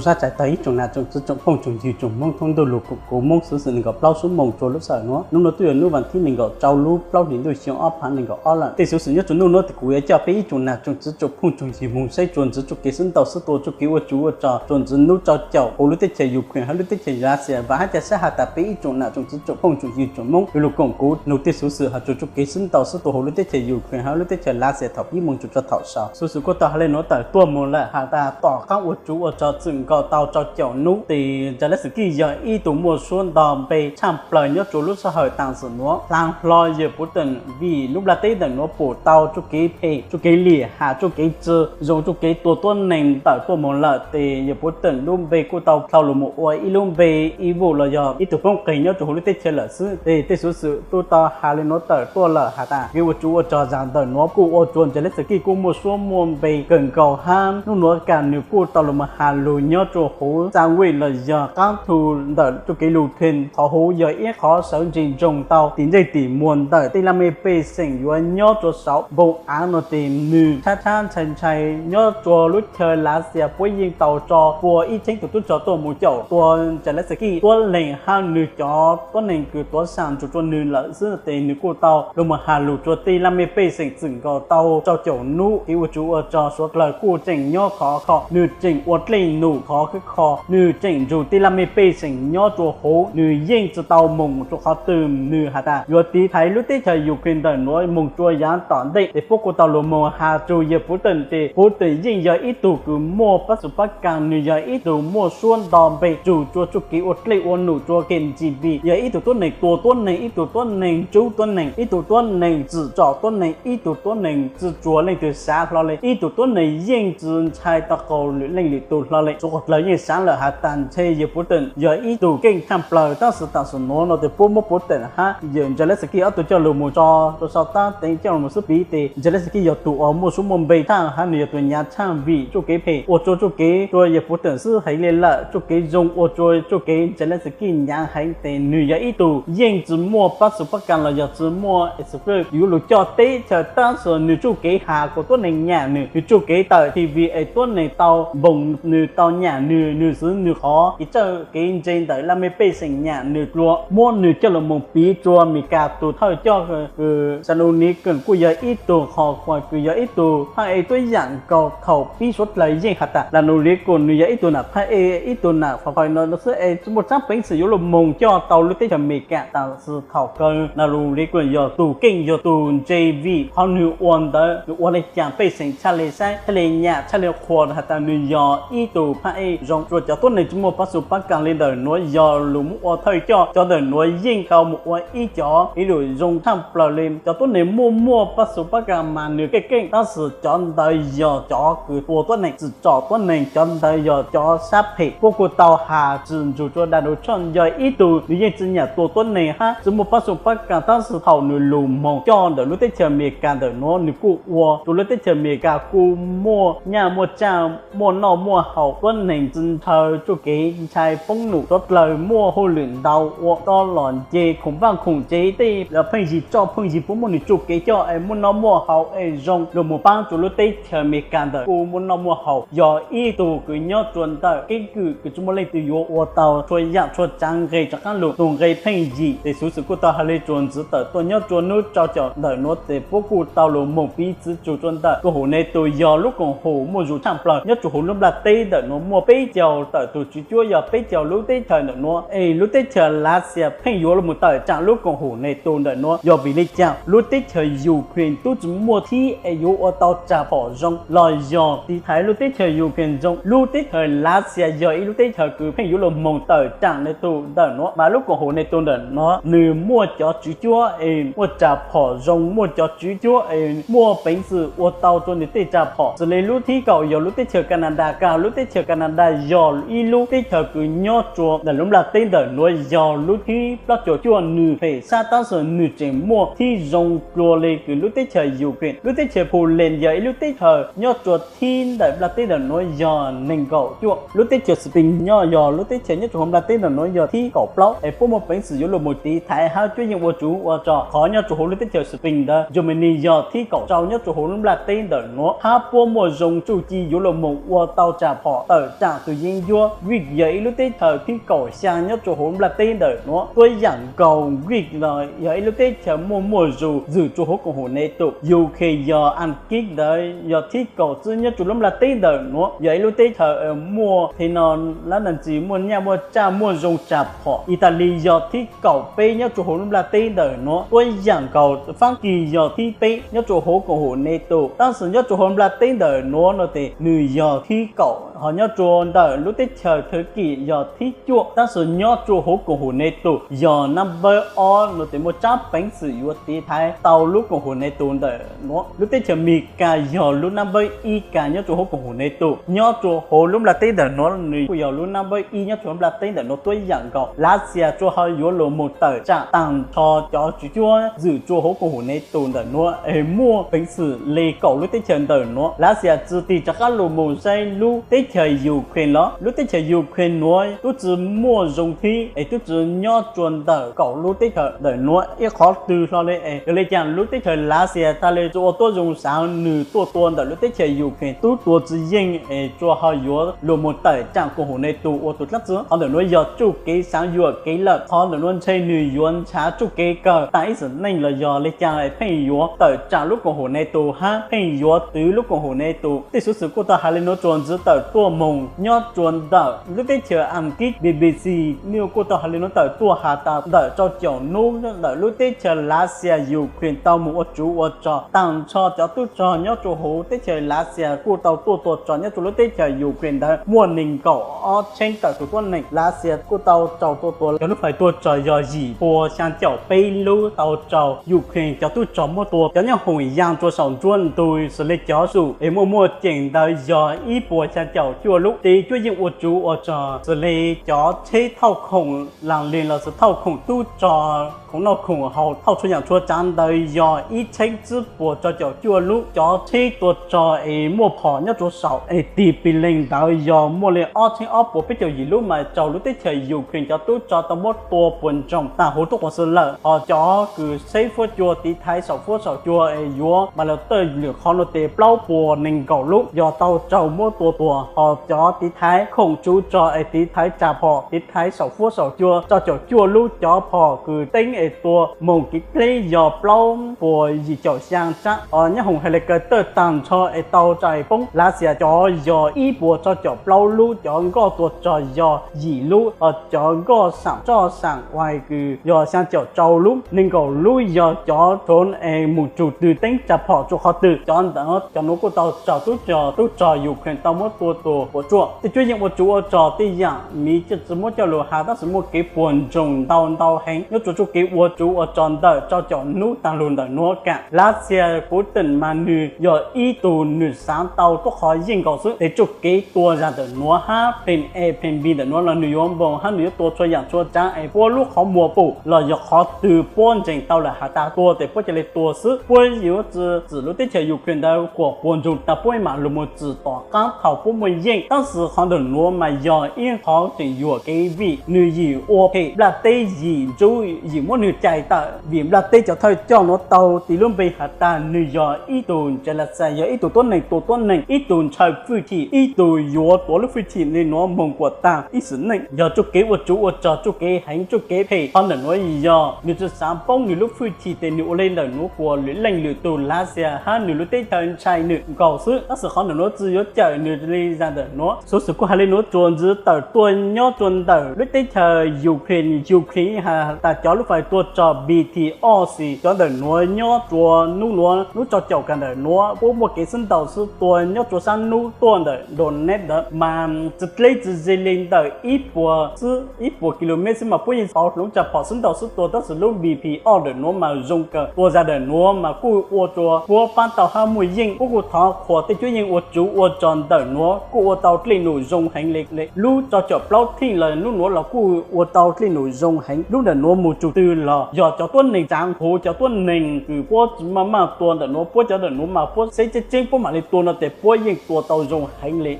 Pab tsav tag ib tsoom nam tsoom txiv tsoom phooj tsoom ywg tsoom Hmoob thoob ntuj lus koom kuv Hmoob xuv xwm nees nkaum plaub xuab moos rua lub sij hawm nuav. Nub nuav twb yog nub vas thib nees nkaum rau lub plaub hlis ntuj xyoo ob phav nees nkaum ob lawm. Tej xuv xwm nyob rua nub nuav tes kuv yuav coj peb ib tsoom nam tsoom txiv tsoom phooj tsoom ywg moog saib txuas ntxiv txuj kev sib ntaus sib tua, txuj kev ua tsuj ua rog txuas ntxiv nub tsau caum huv lub teb chaws Ukraine hab lub teb chaws Lav Xias, vam hab ca sab has tas peb ib tsoom nam tsoom txiv tsoom phooj tsoom ywg tsoom Hmoob lug koom kuv nug tej xuv xwm has txuas txuj kev sib ntaus sib tua huv lub teb chaws Ukraine hab lub teb chaws Lav Xias thaum pib moog txug rua thaum xaus. Xuv xwm kuj tau has le nuav tawm tuaj moog lawm has tas tom qaab ua tsuj ua rog txwm nkaus tau tsau caum nub tes Zelensky yog ib tug muaj suab nto npe tshaj plawg nyob rua lub sij hawm taam sim nuav. Hlaa hlo yawg Putin vim lub nplaj teb ntawm nuav pum tau txuj kev phem, txuj kev lim ham, txuj kev tsi zoo, txuj kev tua tuab neeg tawm tuaj moog lawm tes yawg Putin lub npe kuj tau dlhau lug moog ua ib lub npe ib vuj los yog ib tug poob qeg nyob rua huv lub teb chaws lawm xwb. Tes tej xuv xwm kuj tau has le nuav tawm tuaj lawm has tas kev ua tsuj ua rog zag ntawm nuav kuj ua rua Zelensky kuj muaj suab muaj npe kawg nkaus hab nub nuav kag nwg kuj tau lug moog has lug nyob rua huv xaa vij los yog qaab thu ntawm txuj kev lug kheej. Qhov huv yog ib qhov sawv ntsees ntsoog tau tim ntsej tim muag ntawm tej laj mej pej xeem yuav nyob rua saum npoo aav nuav tes nwg tshab tshab ntshai ntshai nyob rua lub chaw Lav Xias puab yeej tau tso pua ib txheeb tug tub rog tuaj moog caum tua Zelensky tuab leeg hab nwg cov tuab neeg kws tuav saam nrug rua nwg lawm xwb tes nwg kuj tau lug moog has lug rua tej laj mej pej xeem txwm nkaus tau tsau caum nub. Kev ua tsuj ua rog suav dlawg kuj tseem nyob khov kho, nwg tseem ua dlej num khov khwb kho, nwg tseem nrug tej laj mej pej xeem nyob rua huv, nwg yeej tsi tau moog rua qhov twg. Nwg has tas yuav tiv thaiv lub teb chaws Ukraine ntawm nuav moog rua yaav tom ntej tes puab kuj tau lug moog has rua yawg Putin tes Putin yeej yog ib tug kws muaj pab xu pab kaag, nwg yog ib tug muaj suab nto npe txug rua txuj kev ua dlej ua num rua K G B, yog ib tug tuab neeg tua tuab neeg, ib tug tuab neeg ntsub tuab neeg, ib tug tuab neeg tsim txom tuab neeg, ib tug tuab neeg tsi tsuas leej twg sav hlo le, ib tug tuab neeg yeej tsi ntshai tau qaug lwm leej lwm tug hlo le. Suav dlawg yeej sav lawm has tas ntshe yawg Putin yog ib tug keej tshaj plawg, tab sis taam sim nuav nuav tes puab muab Putin hab yawg Zelensky ob tug coj lug moog tso rua sau tab teev coj lug moog xub piv tes Zelensky yog tug uas muaj suab muaj npe tshaj hab nwg yog tug nyaav tshaj vim txuj kev phem ua rua txuj kev rua yawg Putin xwb heev le lawm, txuj kev zoo ua rua txuj kev Zelensky nyaav heev tes nwg yog ib tug yeej tsi muaj pab xu pab kaag los yog tsi muaj excuse yuav lug coj teb chaws, tab sis nwg txuj kev has kuas tuab neeg nyam nwg, nwg txuj kev tawm T V es tuab neeg tau npoog nwg tau nyam nwg, nwg xwv nwg qhov kev txawj kev ntse ntawm laj mej pej xeem nyam nwg dlua, muab nwg coj lug moog piv rua Amelikas tug thawj coj kws Sanu Nikon kuj yog ib tug qhov kws yog ib tug phaj ej tuab yaam nkaus. Thaum pib suav dlawg yeej has tas Sanu Nikon nwg yog ib tug nam phaj ej, ib tug nam qhov kws no xwb es tsi muaj tsaab peev xwm yuav lug moog coj tau lub teb chaws Amelikas. Taam sis thaum kawg Sanu Nikon yog tug keej yog tug ntse vim qhov nwg ua ntawd nwg ua le caag pej xeem txhaj le saib, txhaj le nyam, txhaj le qhuas has tas nwg yog ib tug phaj ej zoo rua cov tuab neeg tsi muaj pab xu pab kaag le ntawm nuav yog lug muab ua thawj coj. Cov ntawm nuav yeej tau moog ua ib cov ib lub zoo tshaj plawg le. Cov tuab neeg muaj muaj pab xu pab kaag mas nwg keej keej, tab sis cov ntawd yog cov kws tua tuab neeg, tsim txom tuab neeg, cov ntawd yog cov sab phem. Puab kuj tau has txug nrug rua Donald Trump yog ib tug nwg yeej tsi nyam tua tuab neeg hab tsi muaj pab xu pab kaag, tab sis thaum nwg lug moog coj ntawm lub teb chaws Amelikas ntawm nuav nwg kuj ua rua lub teb chaws Amelikas kuj muaj nyaj muaj txag, muaj noj muaj haus, tuab neeg tsi ntshaw txuj kev ntshai poob num. Suav dlawg muaj hauj lwm ntau ua tau los nce khoom vaaj khoom tsev, tej pheej yig txoj pheej yig puab muaj nwg txuj kev coj es muaj noj muaj haus es zoo lug moog paab rua lub teb chaws Amelikas ntawm kuj muaj noj muaj haus. Yog ib tug kws nyob rua ntawm keeb kwm kws tsi muaj leej twg yuav ua tau txhua yaam txhua tsaav nqe rov qaab lug tug nqe pheej yig. Tes xuv xwm kuj tau has le txuas ntxiv tawm tuaj nyob rua nub tsau caum ntawm nuav tes puab kuj tau lug moog piv txwv txug rua ntawm koom haum NATO yog lub koom haum muaj zug tshaj plawg nyob rua huv lub nplaj teb ntawm nuav muaj peb caug tawm tug tswv cuab yog peb caug lub teb chaws ntawm nuav. Es lub teb chaws Lav Xias pheej yuav lug moog tawm tsaam lub koom haum NATO ntawm nuav yog vim le caag? Lub teb chaws Ukraine tub tsi muaj thib es yuav ua tau tsaam phom zoo los yog tiv thaiv lub teb chaws Ukraine zoo. Lub teb chaws Lav Xias yog ib lub teb chaws kws pheej yuav lug moog tawm tsaam NATO ntawm nuav, mas lub koom haum NATO ntawm nuav nwg muaj cov tswv cuab es muaj tsaam phom zoo, muaj cov tswv cuab es muaj peev xwm ua tau rua nwg tej tsaam phom. Xws le lub thib kaum yog lub teb chaws Canada, kag lub teb chaws Canada yog ib lub teb chaws kws nyob rua ntawm lub nplaj teb ntawm nuav yog lub thib plaub caug cuaj, nwg phem sab tab sis nwg tseem muaj thib zoo dlua le kws lub teb chaws Ukraine. Lub teb chaws Poland yog ib lub teb chaws nyob rua thib ntawm nplaj teb ntawm nuav yog neeg nkaum cuaj. Lub teb chaws Spain nyob yog lub teb chaws nyob rua huv nplaj teb ntawm nuav yog thib kaum plaub. Es puab muaj peev xwm yuav lug moog tiv thaiv hab cuab yeej ua tsuj ua rog. Qhov nyob rua huv lub teb chaws Spain ntawd, Germany yog thib kaum rau nyob rua huv lub nplaj teb ntawm nuav, hab puab muaj zoo txuj ci yuav lug moog ua tau tsaam phom tawm tsam tus yeeb ncuab. Greek yog ib lub teb chaws thib kaum xya nyob rua huv nplaj teb ntawm nuav. Tuab yaam nkaus Greek los yog ib lub teb chaws muaj muaj zoo zwm rua huv koom haum NATO. Ukraine yog Ankis ntawd yog thib kaum xwb nyob rua lub nplaj teb ntawm nuav, yog ib lub teb chaws muaj, thaum no lab ntsis muaj nyaj muaj tsaaj muaj zoo tsa phom. Italy yog thib kaum peb nyob rua huv lub nplaj teb ntawm nuav. Tuab yaam nkaus Fab Kis yog thib peb nyob rua huv koom haum NATO, tab sis nyob rua huv nplaj teb ntawm nuav no tes nwg yog thib kaum, ho nyob rua ntawm lub teb chaws Turkey yog thib cuaj, tab sis nyob rua huv koom haum NATO yog nab npawb ob no tes muaj tsab peev xwm yuav tiv thaiv tau lub koom haum NATO ntawm nuav. Lub teb chaws Amelikas yog lub nab npawb ib ka nyob rua huv koom haum NATO, nyob rua huv lub nplaj teb ntawm nuav, nwg kuj yog lub nab npawb ib nyob rua huv nplaj teb ntawm nuav. Tuab yaam nkaus Lav Xias tsuas ho yuav lug moog tawm tsaam taag nrho cov tswv cuab zwm rua huv koom haum NATO ntawm nuav es muaj peev xwm le kaum lub teb chaws ntawm nuav. Lav Xias tsi tig rov qaab lug moog saib lub teb chaws Ukraine los, lub teb chaws Ukraine nuav tub tsi muaj zoo thib es tub tsi nyob rua ntawm kaum lub teb chaws ntawm nuav ib qhov twg hlo le es. Yog le caag lub teb chaws Lav Xias taag le tsi ua tuab zoo saav nwg tuaj tua ntawm lub teb chaws Ukraine tub tua tsi yeej es tsuas ho yuav lug moog tawm tsaam koom haum NATO ua tus dlaab tsi. Qhov ntawm nuav yog tsuj kev saav yuam kev lawm. Qhov ntawm nuav ntshe nwg yuav nrhav tsuj kev kawg taag ib sim neej los yog le caag pheej yuav tawm tsaam lub koom haum NATO hab pheej yuav twv lub koom haum NATO. Tej xuv xwm kuj tau has le nuav rua ntxiv tawm tuaj moog nyob rua ntawm lub teb chaws Ankis. BBC News kuj tau has le nuav tawm tuaj has tas ntawm rau caum nub ntawm lub teb chaws Lav Xias Ukraine tau moog ua tsuv ua rog taag nrho cov tub rog nyob rua huv teb chaws Lav Xias kuj tau tuaj tua rog nyob rua lub teb chaws Ukraine ntawd muaj neeg nkaum ob txheeb tawm tus tuab neeg. Lav Xias kuj tau raug tua tuag cov lub fais tua rog yog yim puas xyaa caum peb lub, tau raug Ukraine cov tub rog muab tua cov nyoob hoom yaa rua saum nruab ntug xws le cov sum es muaj muaj ceem ntawd yog ib puas xyaa caum cuaj lub. Tes cuab yeej ua tsuv ua rog xws le cov tsheb thauj khoom laag leeg los sis thauj khoom tub rog, khoom noj khoom haus, thauj txhua yaam txhua tsaav ntawd yog ib txheeb tsib puas rau caum cuaj lub. Cov tsheb tua rog es muaj phom nyob rua saum es tig pis leeg ntawd yog muaj le ob txheeb ob puas peb caug yim lub mas raug lub teb chaws Ukraine cov tub rog tau muab tua puas ntsoog taag huv tub quas xwb lawm. Ho cov kws tsheb fuab cua tiv thaiv saum fuab saum cua es yuav mas los tawj lwm qhov nuav tes plaub puas neeg nkaum lub yog tau raug muab tua tuag. Ho cov tiv thaiv khoom tsuv rog es tiv thaiv tsa phom tiv thaiv saum fuab saum cua rau caum cuaj lub, cov phom kws teeb es tua moog kev dleb yog plaub puas yim caum xyaa tsab. Ho nyoob hoom helicopter taag nrho es tau rais poob Lav Xias cov yog ib puas rau caum plaub lub, cov nkoj tua rog yog yim lub, ho cov nkoj saam roj saam uas kws yog xyaa caum rau lub. Neeg nkaum lub yog cov drone es moog tsug twg teeb tsa phom tsua qhov twg. Cov ntawd cov nuav kuj tau raug tub rog, tub rog Ukraine tau muab tua tuag puas tsuaj. Tej cuab yeej ua tsuv ua rog tej yaam miv tsi muab coj lug has tab sis muaj kev puag ntsoog ntau ntau heev nyob rua txuj kev ua tsuv ua rog ntawm rau caum nub taag lug ntawm nuav kaam. Lav Xias Putin mas nwg yog ib tug nwg xaav tau tuab qhov yeej nkaus xwb, tes txuj kev tua zag ntawm nuav hab plan A plan B ntawm nuav los nwg yuav npoog hab nwg yuav tua txhua yaam txhua tsaav es puab lub qhov muag pum los yog qhov twg puab ntseeg tau lawm has tas tua tes puab ca le tua xwb. Puab yuav tsi txwm lub teb chaws Ukraine ntawd kuas puag ntsoog taag puab mam lug moog txwm tom qaab thaus puab muaj yeej. Tab sis qhov ntawm nuav mas yog ib qhov tseem yuam kev vim nwg yim ua phem nplaj teb, yim ntsub, yim muab nwg cais tawm vim nplaj teb cov thawj coj nuav tau tis lub npe has tas nwg yog ib tug ntsa la xas, yog ib tug tuab neeg tua tuab neeg, ib tug ntshaw fwj chim, ib tug yuav tuav lub fwj chim le nuav moog kuas taag ib sim neej. Yog txuj kev ua tsuv ua rog, txuj kev heev, txuj kev phem. Qhov ntawm nuav yog nwg tsi xaav poob nwg lub fwj chim tes nwg ua le ntawm nuav kuas lwm leej lwm tug Lav Xias hab nwg lub teb chaws ntshai nwg nkaus xwb. Tab sis qhov ntawm nuav tsi yuav cawm nwg le zag ntawm nuav. Xuv xwm kuj has le nuav rua ntxiv tawm tuaj nyob rua ntawm lub teb chaws Ukraine. Ukraine has tas cov lub fais tua rog B T ob xis cov ntawm nuav nyob rua nub nuav nub rau caum kag ntawm nuav puab muaj kev xib ntaus xwb tua nyob rua saab nub tuaj ntawm Donetsk ntawd mas tsi dleb tsi ze le ntawm ib puas xwb, ib puas kilomev xwb mas puab yeej pauv hloov tsa phom xib ntaus xwb tua. Tab sis lub B P ob ntawm nuav mas zoo kawg, tua zag ntawm nuav mas kuj ua rua puab paab tau hab muaj yeej. Puab kuj thov qhuas tej cuab yeej ua tsuv ua rog ntawm nuav kuj ua tau dlej num zoo heev le. Lub rau caum plaub theej los nub nuav los kuj ua tau dlej num zoo heev. Lub ntawm nuav mus tsug twg los yog cov tuab neeg tsaav huv, cov tuab neeg kws puab tsi maj maj tua ntawm nuav, puab cov ntawm nuav mas puab saib tseeb tseeb puab mam le tua no tes puab yeej tua tau zoo heev le.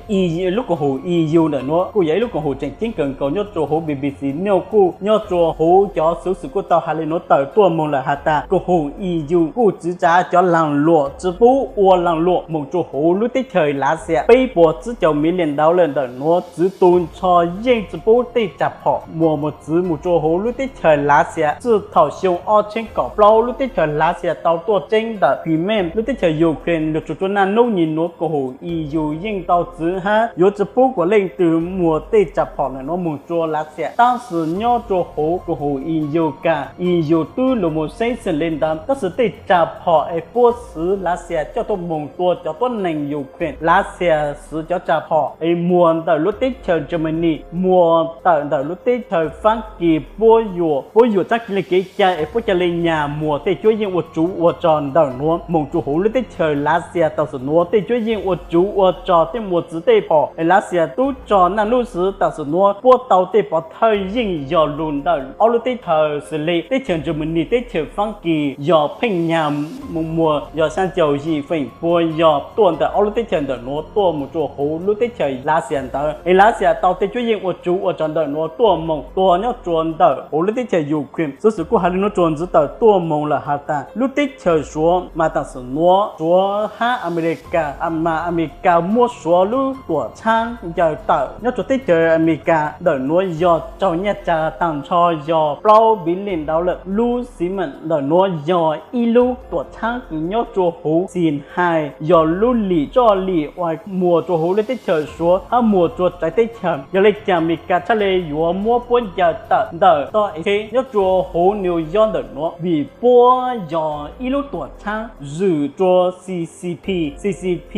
Lub koom haum E U ntawm nuav kuj yog ib lub koom haum tseem ceeb kawg nkaus nyob rua huv B B C News kuj nyob rua huv cov xuv xwm kuj tau has le nuav tawm tuaj moog lawm has tas koom haum E U kuj txwv tsav cov laag luam tsi pub ua laag luam moog rua huv lub teb chaws Lav Xias. Peb puas tsib caum million dollar ntawm nuav txwv tu nrho yeej tsi pub tej tsav phom muas mus txwv mus rua huv lub teb chaws Lav Xias. Txij thaum xyoo ob txheeb kaum plaub lub teb chaws Lav Xias tau tuaj tseeb ntawm Crimea, lub teb chaws Ukraine, lug tsuas rua naj nub nyim nuav koom haum E U yeej tau txwv hab yuav tsi pub kuas leej twg muas tej tsav phom ntawm nuav moog rua Lav Xias. Tab sis nyob rua huv koom haum E U kag, E U tub lug moog xeeb xeem le ntawd, tab sis tej tsav phom es puab xwv Lav Xias coj tuaj moog tua cov tuab neeg Ukraine, Lav Xias xwv cov tsav phom es muas ntawm lub teb chaws Germany, muas tawm ntawm lub teb chaws Faab Kis, puab yuam, puab yuam tsaab kis le kev cai es puab ca le nyag muas tej cuab yeej ua tsuv ua rog ntawm nuav moog rua huv lub teb chaws Lav Xias. Tam sim nuav tej cuab yeej ua tsuv ua rog, tej muas txwv tej phom es Lav Xias tub rog naj nub xwv tam sim nuav puab tau tej pov thawj yeej yog lug ntawm ob lub teb chaws xws le teb chaws Germany, teb chaws Faab Kis, yog pheej nyag moog muas yog xyaa caum yim feem pua yog tuaj ntawm ob lub teb chaws ntawm nuav tuaj moog rua huv lub teb chaws Lav Xias ntawd. Es Lav Xias tau tej cuab yeej ua tsuv ua rog ntawm nuav tuaj moog tua nyob rua ntawm huv lub teb chaws Ukraine. Xuv xwm kuj has le nuav tsuas ntxiv tawm tuaj moog lawm has tas lub teb chaws Suav mas tam sim nuav Suav hab Amelikas, mas Amelikas muab Suav lub tuam txhaab ncaws tawm nyob rua teb chaws Amelikas ntawm nuav yog raug nyaj tsa taag nrho yog plaub billion dollar. Lub xiv meem ntawm nuav yog ib lub tuam txhaab kws nyob rua huv Xinhais, yog lub lim tsoj lim uas muas rua huv lub teb chaws Suav hab muas rua txawv teb chaws. Yog le caag Amelikas txhaj le yuav muab puab ncaws tawm ntawm toj es nyob rua huv New York ntawm nuav vim puab yog ib lub tuam txhaab zwm rua C C P. C C P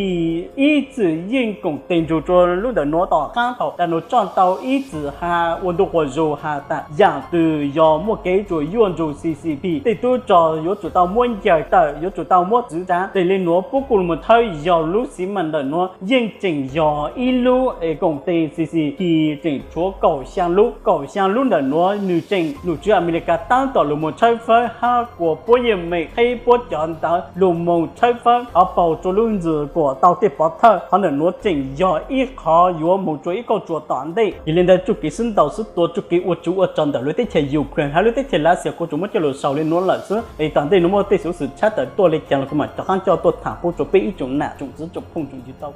ib txwm yeej koom tes nrug rua lub ntawm nuav tom qaab thaum dam nus tsoj tau ib txwm has ua ntu quas zug has tas yaam twg yog muaj kev tsuam yuaj nrug C C P tej tub rog yuav tsum tau muab ncaws tawm, yuav tsum tau muab txwv tsav. Tes le nuav puab kuj lug moog tshawb yog lub xiv meem ntawm nuav yeej tseem yog ib lub es koom tes C C P tseem tshuav kaum xyaa lub. Kaum xyaa lub ntawm nuav nwg tseem nom tswv Amelikas taab tom lug moog tshawb fawb hab kuas puab yeej meem qheb puab cov ntawv lug moog tshawb fawb qhov paug rua lub ntxwg kuam tau tej pov thawj. Qhov ntawm nuav tseem yog ib qhov yuav moog rua ib kauj tsuas tom ntej. Yog le ntawd txuj kev sib ntaus sib tua, txuj kev ua tsuv ua rog ntawm lub teb chaws Ukraine hab lub teb chaws Lav Xias kuv tsuas muab coj lug sau le nuav lawm xwb. Es tom ntej nuav muaj tej xuv xwm tshab tawm tuaj le caag los kuv mam rov qaab coj tuaj thaam pub rua peb ib tsoom nam tsoom txwv tsoom phooj tsoom ywg tau